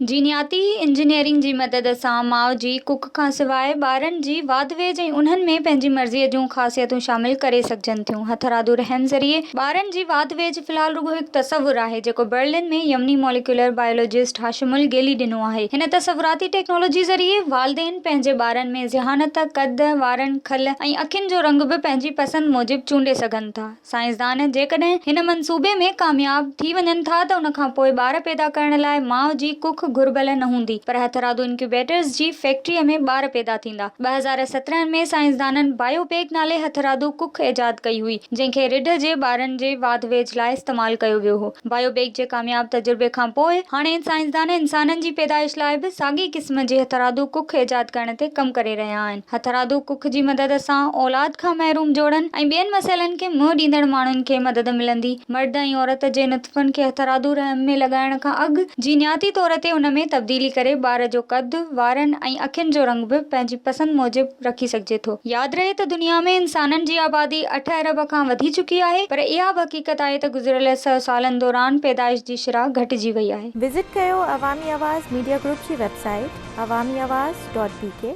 جينياتي انجنيئرنگ جي مدد سان ماء جي ڪک کان سواء ٻارن جي واڌ ويجهه ۽ انهن ۾ پنهنجي مرضيء جون خاصيتون شامل ڪري سگهجن ٿيون. هٿرادو رحم ذريعي ٻارن جي واڌ ويجهه في الحال رڳو هڪ تصور آهي، جيڪو برلن ۾ يمني موليڪيولر بائيولوجسٽ هاشم الگيلي ڏنو آهي. هن تصوراتي ٽيڪنالاجي ذريعي والدين پنهنجي ٻارن ۾ ذهانت، قد، وارن، کل ۽ اکين جو رنگ به پنهنجي پسند موجب چونڊي سگهن ٿا. سائنسدان جيڪڏهن هن منصوبي ۾ ڪامياب ٿي وڃن ٿا ته ان کان پوء ٻار پيدا ڪرڻ لاء ماء جي ڪک گهربل نه هوندي پر هٿرادو انڪيوبيٽرز جي فيڪٽريء ۾ ٻار پيدا ٿيندا. 2017 ۾ سائنسدانن بايو پيگ نالي هٿرادو ڪک ايجاد ڪئي هئي جنهن کي رڍ جي ٻارن جي واڌ ويجهه لاء استعمال ڪيو ويو هو. بايو بيگ جي ڪامياب تجربي کان پوء هاڻي سائنسدان انسانن جي پيدائش لاء به ساڳئي قسم جي هٿرادو ڪک ايجاد ڪرڻ تي ڪم ڪري رهيا آهن. هٿرادو ڪک جي مدد سان اولاد کان محروم جوڙن ۽ ٻين مسئلن کي منهن ڏيندڙ ماڻهن کي مدد ملندي. مرد ۽ عورت جي نطفن کي هٿرادو رحم ۾ لڳائڻ کان اڳ جينياتي طور تي ان ۾ تبديلي ڪري ٻار جو قد، وارن ۽ اکين جو رنگ به پنهنجي پسند موجب رکي سگهجي ٿو. ياد رهي ته دنيا ۾ انسانن جي آبادي اٺ ارب کان وڌي چڪي آهي پر اها به حقيقت آهي ته گذريل سئو سالن دوران پيدائش جي شرح گهٽجي وئي آهي. وزٽ ڪيو عوامي آواز ميڊيا گروپ جي website Awami Awaz dot B K.